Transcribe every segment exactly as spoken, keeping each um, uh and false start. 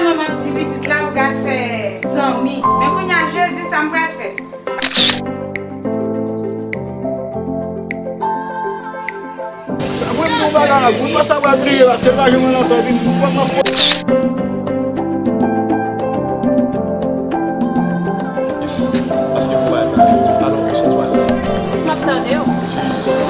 Manman m di pitit la, ou pral fè zanmi. Men kounye a, Jezi, sa m pral fè? Sa vre m di w bagay la, moun pa sa pral bliye paske l pa janm wè lontan epi m pa fò. Paske pou al alon pou sèt wala. M ap tande w. Jis.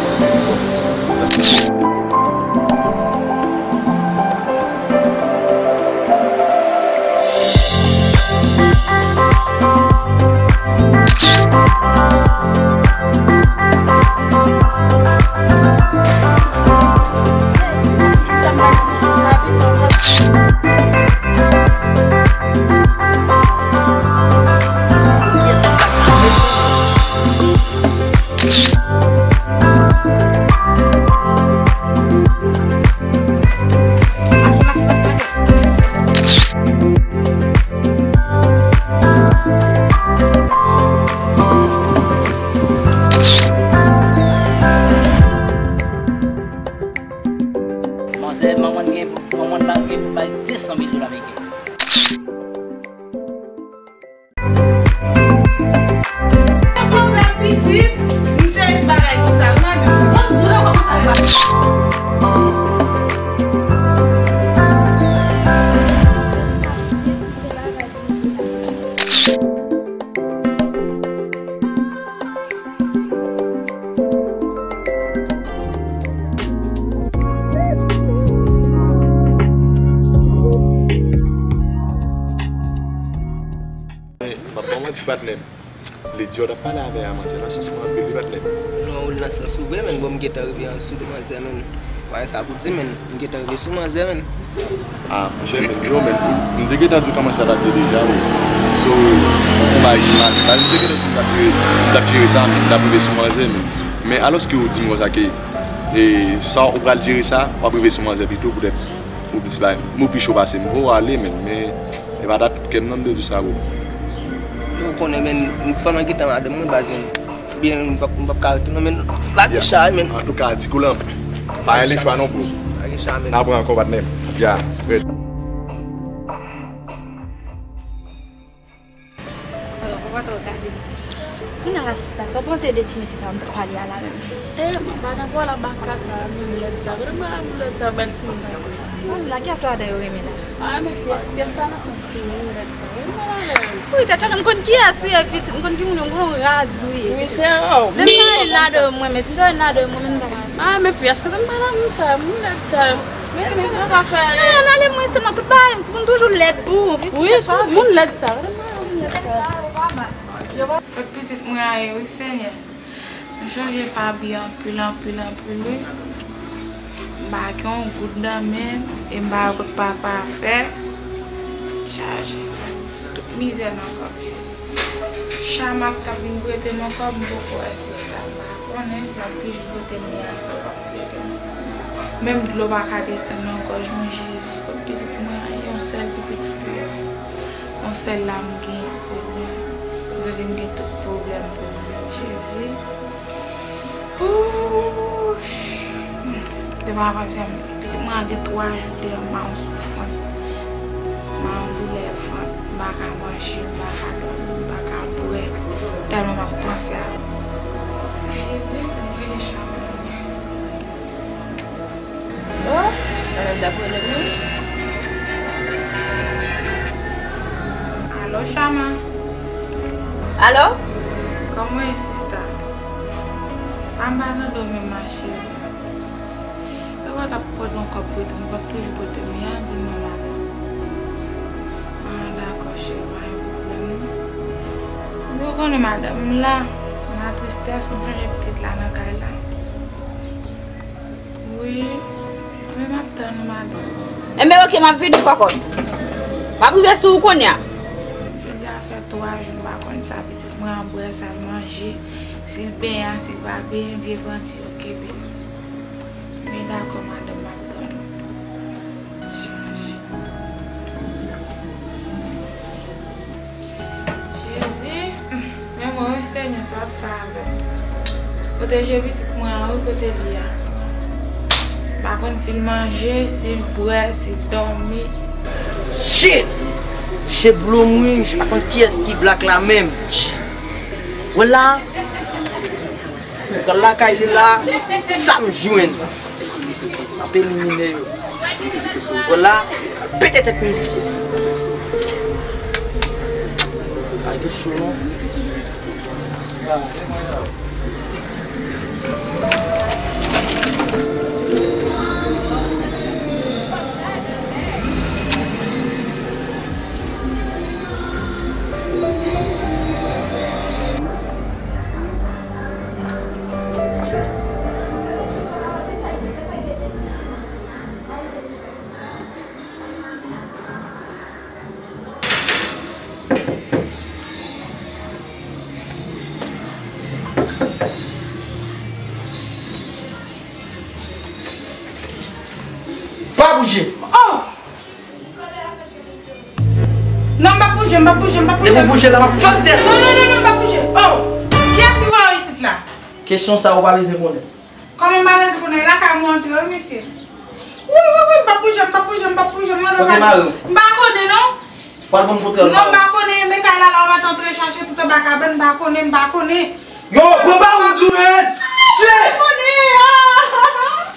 Manzè, manman gen, manman pa gen pou bay de san mil dola ameriken. Fò w fè pitit, m sezi bagay konsa, wi, madanm. Ban m di w, yo kòmanse avè bagay. Men, m ap ba w manti, patnè m. Lady a w t ap pale avè a, manzè nan sans mwen anpil, wi, patnè m. Non, ou nan sans ou vre, men bon, m gentan rive an sou manzè, men. Wè, sa pou di, men, m gentan rive sou manzè, men. Ah, monchè, men, yo, men, m te gentan di w kòman sa t ap ye deja, men. So, ou bay imaj, m te gentan di w m t ap jere, m t ap jere sa, men, m t ap rive sou manzè, men. Men, alòske ou di m konsa ke, e, sa, ou pral jere sa, w ap rive sou manzè pito, poutèt ou plis bay, ou pi cho pase m. Voye w ale, men, men, e pa ta tout kè m, non, m te di w sa, bro. Yo konnen, men, m fò nan gentan madanm mwen, baz, men. Byen, m p ap, m p ap ka rete non, men lage chay, men. Antouka, ti koulè, pa gen lechwa non, bro. Lage chay, men. N a pran ankò, patnè m. Ya, red. Alò, papa, t ap gade. Kounye a la, sista, sa w panse de ti mesye sa a m t ap pale a la menm? E, madan, vwala baka sa, moun lèd sa. Kote m wè moun lèd sa, bèl timoun sa. Sa w di la, kiyès sa adan yo renmen la? A, men pyès, pyès la nan sans moun lèd sa. Wi, m pale avè l. Wi, tèt chaje, m konn kiyès ou ye, pitit, m konn ki moun yo, m konn yon rad ou ye. Michel, oh, men m pa yon ladan mwen, men si m te yon ladan mwen, men m ta pale. A, men pyès, kote m pale moun sa, moun lèd sa. Men, men, nan zafè. Non, nan ale mwen, se mwen, tout bagay, moun toujou lèd pou ou, pitit. Wi, tout moun lèd sa, kote m pale moun lèd sa. Kot pitit mwen a ye, wi, Senyè. M chonje Faby anpil, anpil, anpil, wi. M pa gen yon goud nan men m, e m pa wè kot papa a fè. Chaje. Tout mizè nan kò m, Jezi. Chama k t ap vin prete m yon kòb, m poko wè sista. M pa konnen si l ap toujou prete m li a, si l p ap prete m. Menm dlo pa ka desann nan gòj mwen, Jezi. Kot pitit mwen an, yon sèl pitit fi. Yon sèl la m gen, Senyè. M santi m gen tout pwoblèm pou m viv, Jezi. Ouch! Depi avan se pitit mwen an gen twa jou deyò, m ba yon soufrans, m ba yon doulè vant, m pa ka manje, m pa ka dòmi, m pa ka bwè, tèlman m ap panse a. Jezi, m rele Chama. Oh, madam t ap rele m wi. Alo, Chama. Alo? Kòman w ye, sista? A, m pa tande w menm, ma chérie. Yo konn t ap pote yon kòb prete m, kòb toujou prete m, ya di m non, madanm. A, dakò, cheri, pa gen pwoblèm, non. Ou konnen, madanm, m la, nan tristès, m chonje pitit la nan kay la. Wi, men m ap tann ou, madanm. Enben, oke, m ap vini, kòkòt. M ap rive sou ou kounye a. Jodi a fè twa jou m pa konn sa pitit mwen an bwè, sa l manje, si l benyen, si l pa benyen, vye panti yo kenbe l. Men dakò, madanm, m ap tann ou. Chaje. Jezi, men mwen wi, Senyè, sa w ap fè avè m. Pwoteje pitit mwen an wi, kote l ye a. M pa konn si l manje, si l bwè, si l dòmi. Shit! Misye blom wi, misye pa konn kiyès ki Black la menm. Wè la, m pral lakay li la, sa m jwenn. M ap elimine yo. Wè la, pete tèt misye. Ay, yo cho non. Pa bouje. Oh! Non, m p ap bouje, m p ap bouje, m p ap bouje. Depi w bouje la, m ap fè tèt. Non, non, non, non, m p ap bouje. Oh! Kiyès ki voye w isit la? Kesyon sa a ou pa bezwen konnen. Kòman m pa bezwen konnen? Lakay mwen antre wi, mesye. Wi, wi, wi, m p ap bouje, m p ap bouje, m p ap bouje, m p ap bouje. Kote mari w? M pa konnen, non. Pral ban m kontwòl mari w. Non, m pa konnen, men kay la la, w mèt antre chache tout anba kabann, m pa konnen, m pa konnen. Yo, pran pa ou di w, men. Shit! M pa konnen, ah!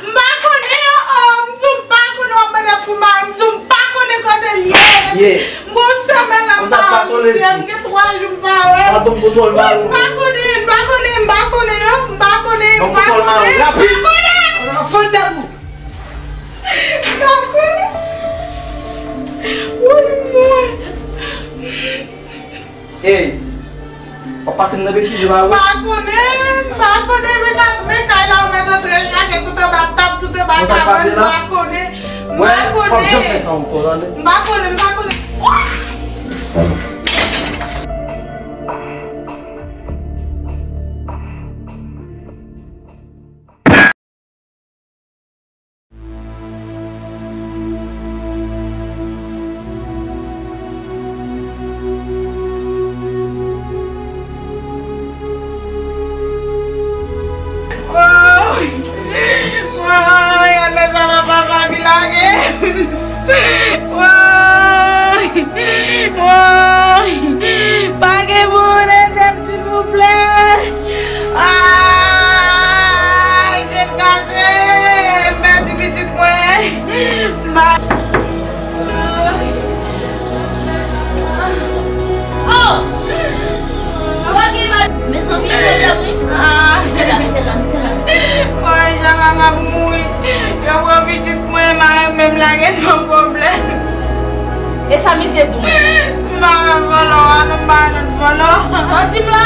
M pa konnen, oh, oh, m di w m pa konnen, w ap mande pou mari m, m di w m pa konnen kote l ye. Yeah. M gon semèn la m pa wè misye, m gen twa jou m pa wè. Pral ban m kontwòl mari w. M pa konnen, m pa konnen, m pa konnen, non, m pa konnen, m pa konnen, m pa konnen. Ban m kontwòl mari w, rapid. M pa konnen. Konsa, fè tèt ou. M pa konnen. Woy, mwen. Ey, w ap pase m nan betiz, pa vre? M pa konnen, m pa konnen, men ka-, men kay la, w mèt antre chache tout anba tab, tout anba kabann, m pa konnen, m pa konnen. Wè, w ap janm fè sa ankò, tande? M pa konnen, m pa konnen. Woy! Woy! Gad sa papa Faby lage! Woy! Woy! Pa gen moun ede m, silvouplè! Ay, tèt kase, m pèdi pitit mwen. M pa... Oh! Mezanmi, mezanmi. Mete la, mete la, mete la. Mwen, jan mama mouri. Yo pran pitit mwen, mari m menm lage m nan pwoblèm. E sa misye di w menm? M pa wè vòlò a, non, m pa wè lòt vòlò. Sa w di m la?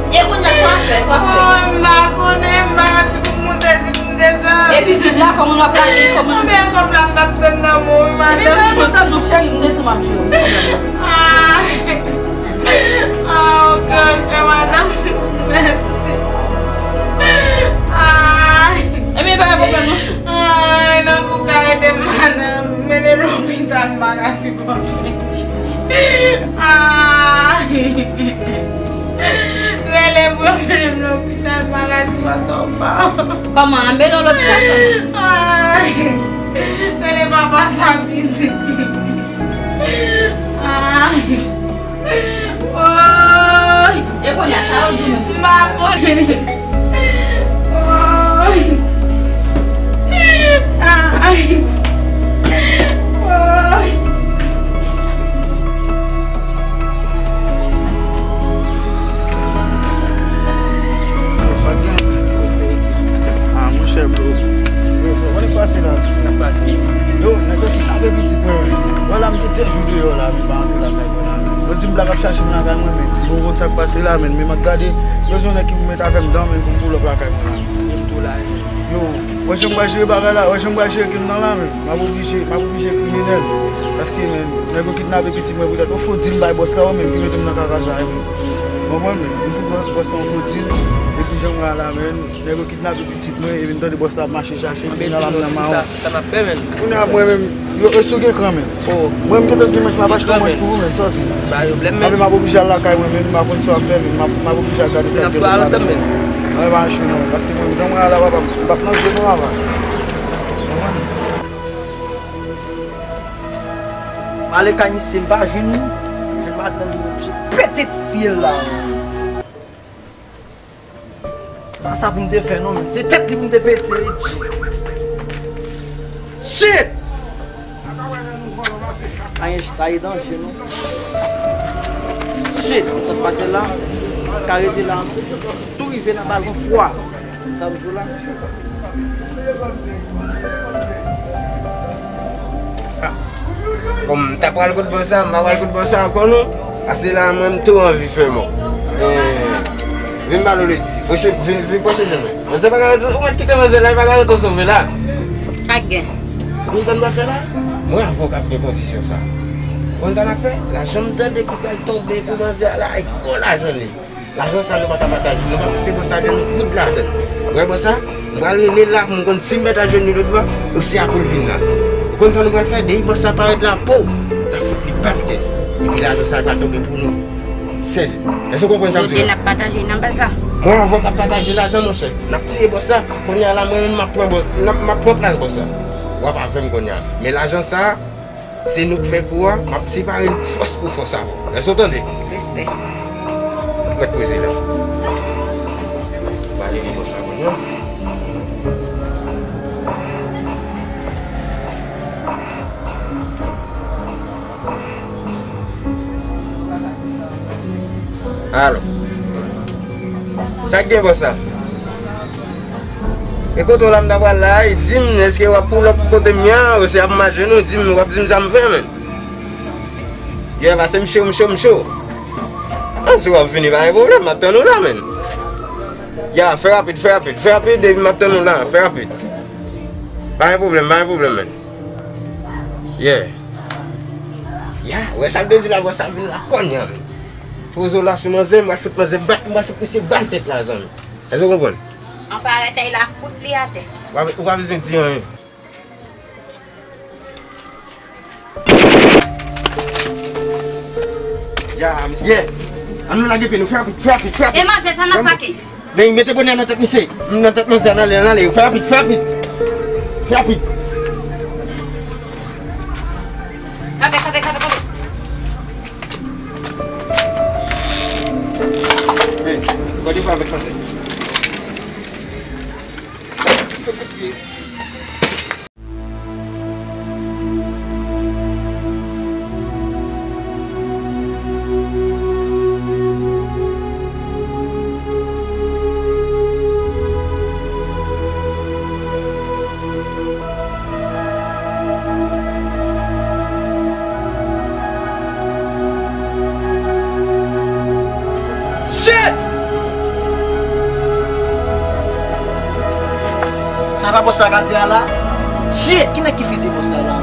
E kounye a, sa w ap fè, sa w ap fè? Oh, m pa konnen, m pa wè si pou m moute, si pou m desann. E pitit la, kòman w ap lage, kòman? Konbyen kòb la m t ap tann nan men w, madanm? Ebyen, pa gen pwoblèm non, cheri, m te di w m ap jere. Ah. Ah, ok, ok, madanm. Mèsi. Ah. Ebyen, pa gen pwoblèm non, chou. Ay, nan kou ka ede m, madanm. Mennen m lopital, m pa ka sipòte. Ay. Rele pou yo mennen m lopital, m pa ka sipòte w, pa. Kòman? Ann mennen w lopital, kòman? Ay. Rele papa Faby. Ay. Woy! E kounye a, sa yo di w menm? M pa konnen. Woy! Ay! Woy! Sa k gen? Ah, monchè, bro. Yo, sa w konnen k pase la? Sa k pase? Yo, nèg yo kidnape pitit mwen. Vwala, m gen de jou deyò la, m pa antre lakay mwen la. Yo di m Black ap chache m lakay mwen, men m poko konn sa k pase la, men, men m ap gade, yo jwenn nèg ki pou met avè m dan, men pou m pull up lakay mwen la. Yo, wè jan m pral jere bagay la, wè jan m pral jere game nan la, men m ap oblije, m ap oblije kriminèl, paske, men, nèg yo kidnape pitit mwen poutèt yon fo deal bay bòs la, wi, men ki mete m nan kaka sa, men, konprann, men, m fout bòs, bòs la yon fo deal, epi jan m pral la, men, nèg yo kidnape pitit mwen, epi m tande bòs la ap mache chache, kounye a la m nan mawon. Sa n ap fè, men? Kounye a mwen menm, yo, yo sou gen kran, men. Oh. Mwen, m gentan gen manch, m ap achte yon manch pou ou, men, sòti. Pa pwoblèm, men. Epi m ap oblije al lakay mwen, men, m pa konn sa w ap fè, men, m ap, m ap oblije al gade sa k gen pou m gade. Mwen pa chou, non, paske mwen, jan mwen a la, papa, m p ap nan jwe, non, papa. Ale kay misye, m pa jwenn li. Jwenn madanm li, misye pete pye l la. Pa sa pou m te fè non, men se tèt li pou m te pete, wi. Shit! Ayen, sa e danje non. Shit, sa k pase la? Ka rete la. Tou rive nan baz yon fwa. Sa m di w la. Kòm m ta pral kot bòs sa, m pa pral kot bòs sa ankò non. Ase la mwen m tou anvi fè mò. Eh, vin pale w de ti. Pwoche, vin, vin pwoche jwenn mwen. Manzè pa ka rete, ou mèt kite manzè la, li pa ka rete sove la. Pa gen. Konn sa n va fè la? Mwen avè w k ap gen kondisyon sa. Konn sa n ap fè? Lajan m tande ki pral tonbe pou manzè a la, e gwo lajan li. Lajan sa nou pa ka pataje, nou pa kite bòs sa jwenn nou goud ladan l. Ou wè bòs sa? M pral rele l la pou m konn si m mèt al jwenn li lòt bò, ou si a pou l vin la. Ou konn sa nou pral fè? Depi bòs sa parèt la, pow! N ap fout li bal tèt. Epi lajan sa pral tonbe pou nou sèl. Èske w konprann sa m di w la? N ap pataje nan baz la. Mwen avè w k ap pataje lajan, monchè. N ap tiye bòs sa. Kounye a la, mwen menm, m ap pran bòs, m ap, m ap pran plas bòs sa. W ap avè m kounye a. Men lajan sa, se nou k fè kou a, m ap separe l fòs pou fòs avè w. Èske w tande? Respè. Mèt poze la. Ba li li konsa, konn non. Alo. Sa k gen, bòs la? E kote w la m ta pral la, e di m, èske w ap pull up kote m ye a, oswa ap mache nou, di m, w ap di m sa m fè, men. Yeah, pase m cho, m cho, m cho. Ah, si w ap vini, pa gen pwoblèm, m ap tann ou la, men. Yeah, fè rapid, fè rapid, fè rapid, epi m ap tann ou la, fè rapid. Pa gen pwoblèm, pa gen pwoblèm, men. Yeah. Yeah, wè sa k vle di la, wè sa k vin la kounye a, men. Poze w la sou manzè, m pral fout manzè bal, m pral fout misye bal tèt la, zanmi. Èske w konprann? An pa arete la, fout li atè. Ou pa, ou pa bezwen di anyen. Ya, misye. Ann nou lage pye nou, fè rapid, fè rapid, fè rapid. E manzè sa nan pake. Men mete bonè nan tèt misye. Nan tèt manzè, ann ale, ann ale, fè rapid, fè rapid. Fè rapid. Kape, kape, kape, kape. Hey, gade pa avèk manzè. Se kout pye. Shit! Sa pa bòs la k atè a la? Shit! Ki nèg ki fize bòs la la?